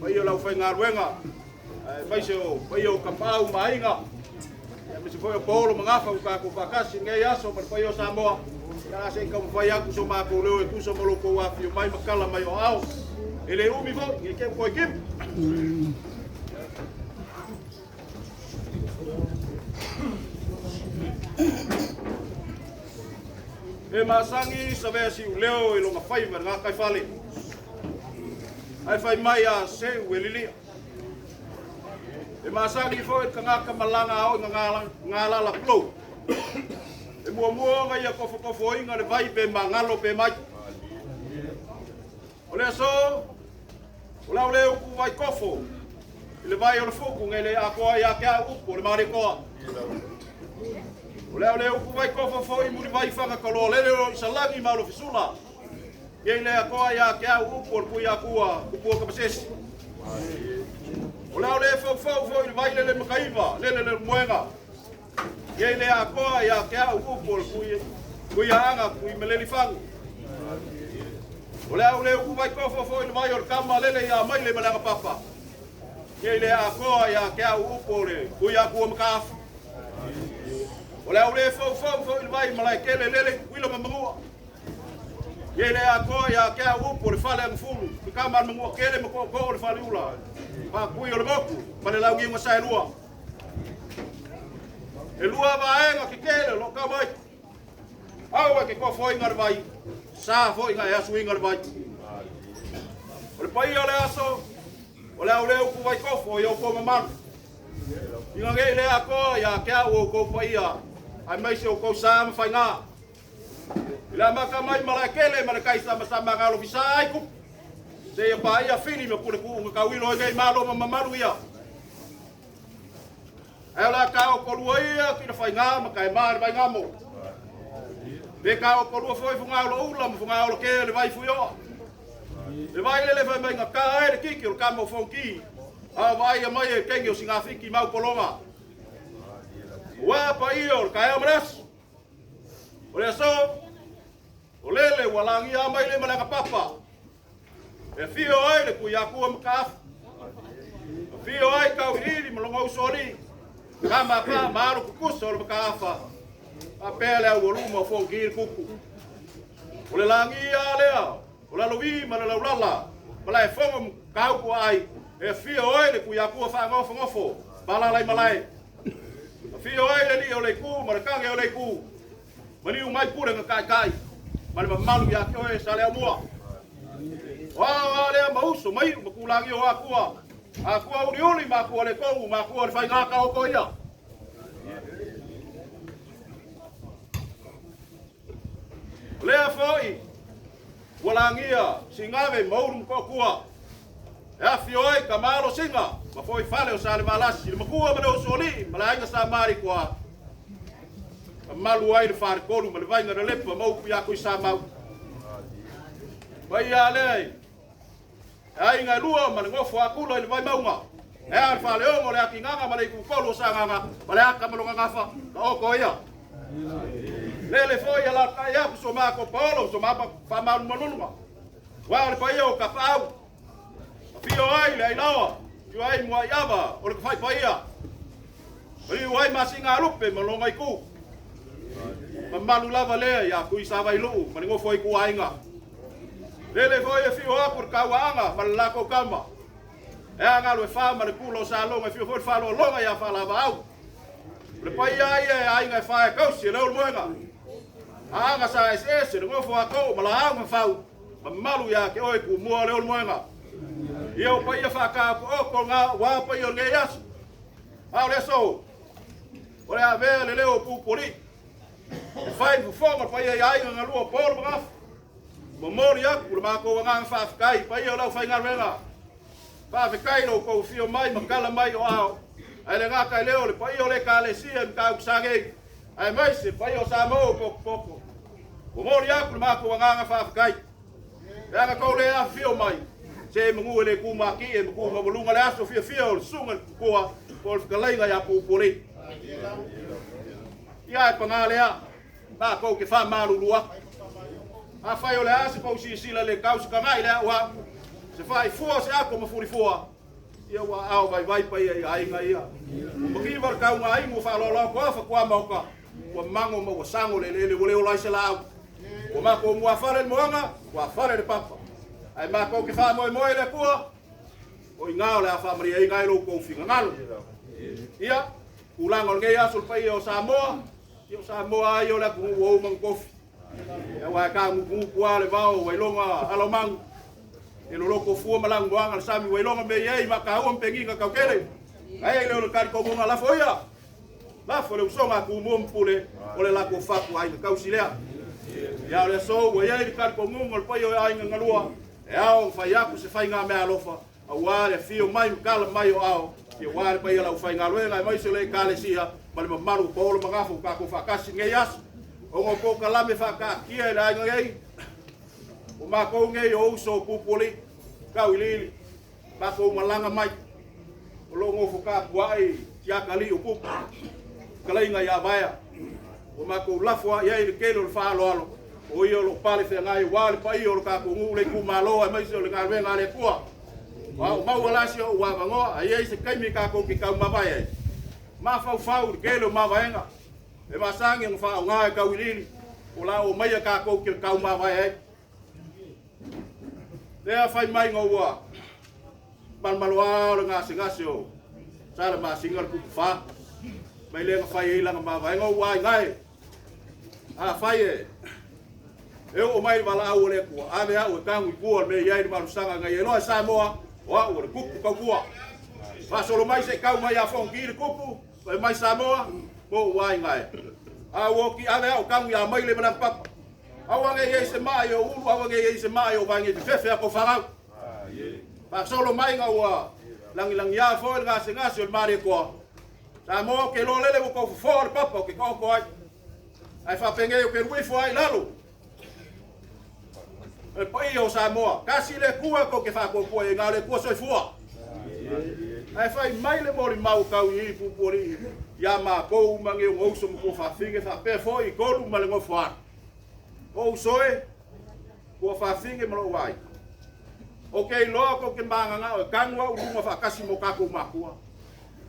Paia o le aufaigaluega, aemaise o paia o Tapaau ma Aiga, aemaise foi o Paolo ma Gafa ua tatou faatasi i lenei aso ma le paia o Samoa. Ia se i taumafai atu so matou leo e tusa ma lo outou afifio mai ma tala mai o aao. E le umi foi, ne i te i ua toe timu. E masani savea siuleo i lona faiva i le gataifale, ae fai mai a seu e lilia. E masani foi le tagata malaga a oo ina galala tulou. E muamua ona ia tofotofoina le vai pe magalo pe mai. O le aso, o le a le upu vai kofo i le vai o le fuku nei le atoa ia te au upu o le Malietoa. O le a le upu vai kofo foi muli vai whanga kaloa lele o Isalagi ma Alofisula. Nei le atoa ia te au upu o le Pui Atua kupua kamasesi. O le a le faufau foi i le vai lele makaiva lele le moega. Nei le atoa ia te au upu o le Pui Pui Aanga Pui Melelifagu. O le au le upu vai kofo foi i le vai o le kama lele ia maile ma le agapapa. Nei le atoa ia te au upu o le Pui Atua makaafu. O le au le faufau foi i le vai malae kele lele kuila ma manua. Nei le atoa ia te au upu o le fale agafulu. Ke kama al manua kele ma ko o le fale ula. Pa kui o le moku ma le laugi unga sa e lua. E lua vaega ke kele o lo ka mai. Au e ke kofo inga le vai. Sa fo inga e asu inga le vai. O le paia o le aso, o le au le upu vai kofo i au koma malu. Inga ngei le akoa ia ke au o kou paia, ai mai se o kou sa ma whainga. I le maka mai malae kele ma le kai sama sama ngalo fisa ai kupu. Se ia pa ia fili me pule ku unga kauilo e ngei malo ma mamalu ia. Ae o le a taokolua ia kina faiga ma taema le vaigamo. Pe taokolua foi fugaolo ula ma fugaolo ke le vai fuioa. Le vai lele fai mai ka ai le kiki o le kama o fonki. A vai a mai e kengi o singafiki mau polonga. Ua pa ia o le kaea ma le aso. O le aso, o lele ua lagia mai le malaga papa. E fio ai le kuiakua ma kaafu. E fio ai kau ili ma longa usoli. Ka mapa ma alu kukusa o le makaafa. A pea le au luma o fonki le kuku. O le lagia lea, o la lovi ma le laulala. Ma la e fongo kau kua ai. E fio ai le kuiakua whaangofo ngofo. Palalai malai. E fio ai le li o le ku ma le kange o le ku. Mani mai pule nga kai kai. Ma le mamalu ia ke oe sa le amua. Wa lea mauso mai makulangi o akua. Akua uri uri ma akua le kongu ma akua le whainga ka oko ia. Lea foi, ua lagia singave mauru mkokua. E afio ai ka malo singa, ma foi fale o sa le malasi, le makua ma le osoli, ma le aiga sa mari kua. Malu ai le wharekolu ma le vainga na lepa maupu ia kui sa mau. Mai ia lea e aiga e lua ma le ngofo akula i le vai maunga. E a le whaleongo le akinganga ma le ikukolu o sanganga, ma le aka ma longa ngafa, ka oko ia. Lele foi ala kai aku so mako paolo so mapa fa malu malulunga. Wa le paia o ka pau. Fio ai le ailawa, fio ai mua i ava o le kawhai paia. Riu ai masinga alupe ma longa iku. Ma malu lava lea ia kui sa vai luu ma le ngofo i ku ainga. Lele foi e fio aku le kauaanga ma le lako kama. E anga lo e wha ma le kulo sa longa e fio foi le whalo longa ia wha lava au. Le paia ia e ainga e wha e kausi e leo le moenga. Anga sa ese ese le ngofo a kou ma la au ma fau. Ma malu ia ke oe ku mua leo le moenga. Ia o paia whaka ko o ko ngā wā paia o ngei aso. Au le aso. O le a vea le leo pupuri. E whai fufonga paia i ainga ngā lua polo magafu. Momori aku le mako wanganga whaafekai, paia o lau whaingaruenga. Whaafekai lo kou fio mai, makala mai o ao. Ai le ngā kai leo le paia o le kalesia mka ukusangei. Ai mai se paia o Samoa poko poko. Momori aku le mako wanganga whaafekai. Leanga kou le a fio mai. Se mangu le ku maki e maku mawalunga le aso fia fia o le sunga le kukua o le whakaleinga ia pupuri. Ia e pangā lea, nā kou ke wha malulua. A whai o le ase pau sisila le kausi ka ngai lea ua. Se whai fua se ako ma furi fua. Ia ua ao vai vai pa ia ia ainga ia. Maki war kau ngā ingu wha lola ko afa kua mauka. Ua mango ma ua sango le lele ua leo lai se lau. Ua mako mua whare le moanga, ua whare le papa. Ai mako ke wha moe moe le kua. O i ngā o le a wha maria i ngai lou kou finga ngalo. Ia, kulanga o le ngei aso le paia o Samoa. Ia o Samoa ai o le aku ngu o mangu kofi. Ia wa ka ngu kua le vao wailonga alomangu. E loloko fua malangu moanga le sami wailonga me iei ma ka ua mpenginga kaukele. Ai le o le kari komunga lafo ia. Lafo le usonga ku mua mpule o le lako faku ai ka kausi lea. Ia o le aso ua iai le kari komunga le paia o ainga ngalua. E ao whai aku se whai ngā mea alofa. Aua le fio mai mkala mai o ao. Ia wā le paia lau whai ngā luenga e mai se le kalesia. Ma le mamalu polo magafu ka ko whakasi ngei aso. O ngō pō kalame whakaakia e le ainga ngei. O mākou ngei o uso o pupuli. Kau ilili. Mākou malanga mai. O lo ngō whakaapuai tiakali o pupu. Kalainga ia vaea. O mākou lafua ia i le kele o le whaaloalo. O ia o lo pale whea ngai wā le pai o le kākou ngu le ku maloa e mai se o le ngā luenga le kua. Wa o mau alasi o ua vangoa ai ai se kaimi kākou ki kau mawai ai. Ma fau fau le kele o mawaenga. E masangi ang wha o ngā e kau ilili. O la o mai a kākou ki le kau mawai ai. Lea whai mai ngā ua. Malmaloa o le ngā se ngā se o. Sa le masinga le kuku wha. Mai le ngā whai e ilanga mawaenga o ua i ngai. A whai e. E o mai wala au o le kua. Ave au e kangu i kua me iai le marusanga ngai e loa Samoa. O au o le kuku kau kua. Whasolo mai se kau mai a whongi le kuku. Mai mai Samoa. Mo ua i ngai. A o ki ave au kangu ia mai le mana papa. Aua ngai ei se mai o ulu, aua ngai ei se mai o vangi te fefe a ko wharau. Whasolo mai ngā ua. Langi langi a fo le ngā se ngā se o le mare koa. Samoa ou te iloa lele ua tou fofoa o le papa ou te taoto ai. Ae faapenei ou te alu ifo ai i lalo. O le paia o Samoa, tasi le Atua tou te faatuatua i ai, na o le Atua soifua. Ae fai mai le molimau tau i Pupualii ia matou ma ni ona uso ma tuafafine faapea foi i Tolu ma le nofo a. O uso e, tuafafine ma lou aiga. Ou te iloa tou te mananao e tanu au i luga faatasi ma o tatou matua.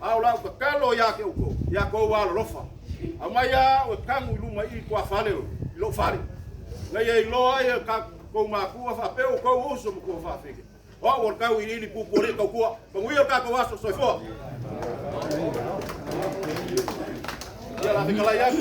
A o lau tatalo ia te outou, ia outou alolofa. Aumai au e tanu i luma i i tuafale i lou fale. Na ia iloa ai e tatou matua faapea outou uso ma tuafafine. O au o le tauiliili Pupualii tautua. Manuia o tatou aso, soifua. Ia la fetalai atu.